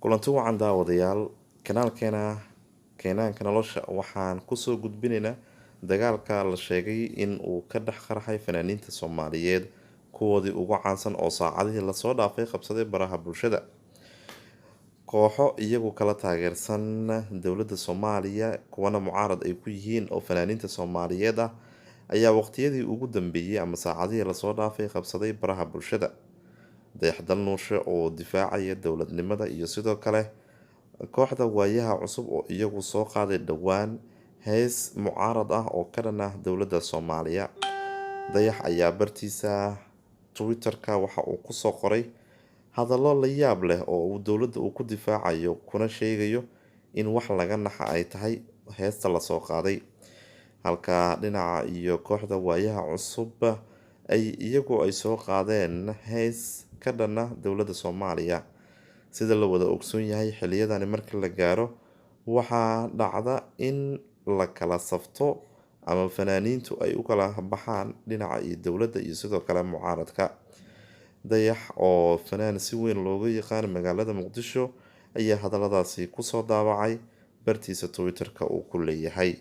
Kulanti wacan daawadayaal, kanaalkeena Keenaanka Nolosha waxaan kusoo gudbinaynaa dagaalka la sheegay in uu ka dhex qarxay fanaaniinta Soomaaliyeed kuwoodii ugu caansan oo saacadihii lasoo dhaafay qabsaday baraha bulshada. Kooxo iyagu kala taageersan dowladda Soomaaliya, kuwana mucaarad ay ku yihiin oo fanaaniinta Soomaaliyeed ah, ayaa waqtiyadii ugu dambeeyey ama saacadihii lasoo dhaafay qabsaday baraha bulshada. Dayax Dalnuurshe oo difaacaya dowladnimada iyo sidoo kale kooxda Waayaha Cusub oo iyagu soo qaaday dhowaan hees mucaarad ah oo ka dhan ah dowladda Soomaaliya. Dayax ayaa bartiisa Twitter-ka waxa uu kusoo qoray hadallo la yaab leh oo uu dowladda uu ku difaacayo, kuna sheegayo in wax laga naxa ay tahay heesta lasoo qaaday, halka dhinaca iyo kooxda Waayaha Cusub ay iyagu ay soo qaadeen hees ka dhana dowladda Soomaaliya. Sida la wada ogsoon yahay, xiliyadani marka la gaaro waxaa dhacda in la kala safto ama fanaaniintu ay u kala baxaan dhinaca iyo dowladda iyo sidoo kale mucaaradka. Dayax oo fanaan si weyn looga yaqaan magaalada Muqdisho ayaa hadalladaasi kusoo daabacay bartiisa Twitter-ka uu ku leeyahay.